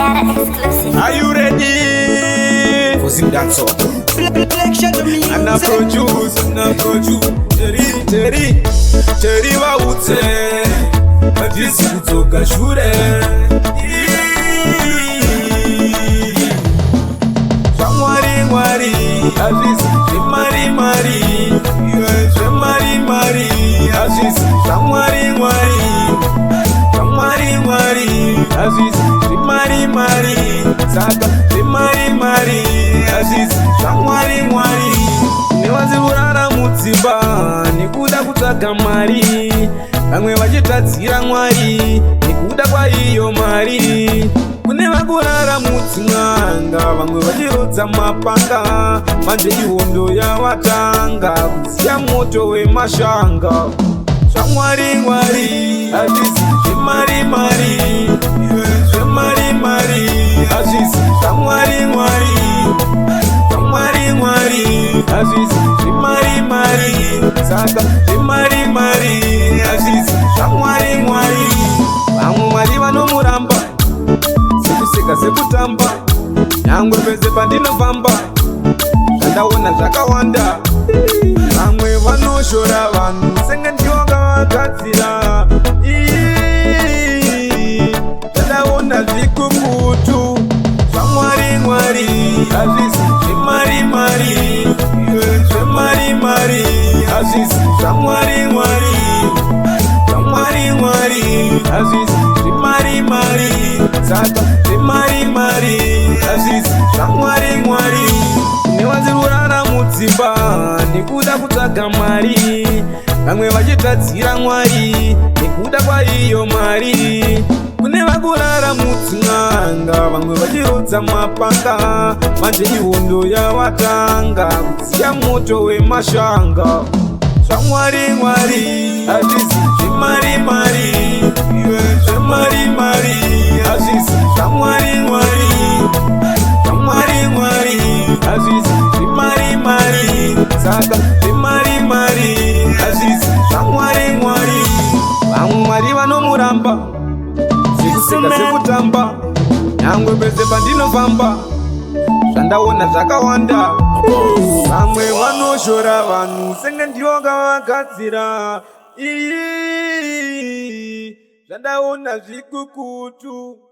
AR exclusive. Are you ready? For Zim Dancehall. Black Shadow Ana Music. produce, ana produce. Teri, teri, teri vautse. Hatisi kudzoka shure. Zvamwari mwari, hazvisi zvemari mari. Zvemari mari, hazvisi zvamwari mwari. Zvamwari mwari, hazvisi zvemari mari. Saka zvemari mari, hazvisi zvamwari mwari. Nevanzi kurara mudzimba nekuda kutsvaga mari, vamwe vachitadzira Mwari nekuda kwaiyo mari. Kune vakurara mudzin'anga, vamwe vachirodza mapanga. Manje ihondo yavatanga kudziya moto wemashanga. Zvamwari mwari hazvisi zvemari mari, zvemari mari hazvisi zvamwari mwari. Zvamwari mwari hazvisi zvemari mari. Saka zvemari mari hazvisi zvamwari mwari. Vamwe Mwari vanomuramba sekuseka sekutamba, nyangwe pese pandinofamba zvandaona zvakawanda. Vamwe vanoshora vanhu senge ndivo vagadzira. Zvandaona zvikukutu. Zvamwari mwari hazvisi zvemari mari, zvemari mari hazvisi zvamwari mwari. Zvamwari mwari hazvisi zvemari mari. Saka zvemari mari hazvisi zvamwari mwari. Nevanzi kurara mudzimba nekuda kutsvaga mari, vamwe vachitadzira Mwari nekuda kwaiyo mari. Kune vakurara mudzin'anga, vamwe vachirodza mapanga. Manje ihondo yavatanga kudziya moto wemashanga. Zvamwari mwari hazvisi zvemari mari, zvemari mari hazvisi zvamwari mwari. Zvamwari mwari hazvisi zvemari mari. Saka zvemari mari hazvisi zvamwari mwari. Vamwe Mwari vanomuramba sekuseka sekutamba, nyangwe pese pandinofamba zvandaona zvakawanda. Vamwe vanoshora vanhu senge ndivo vagadzira. Zvandaona zvikukutu.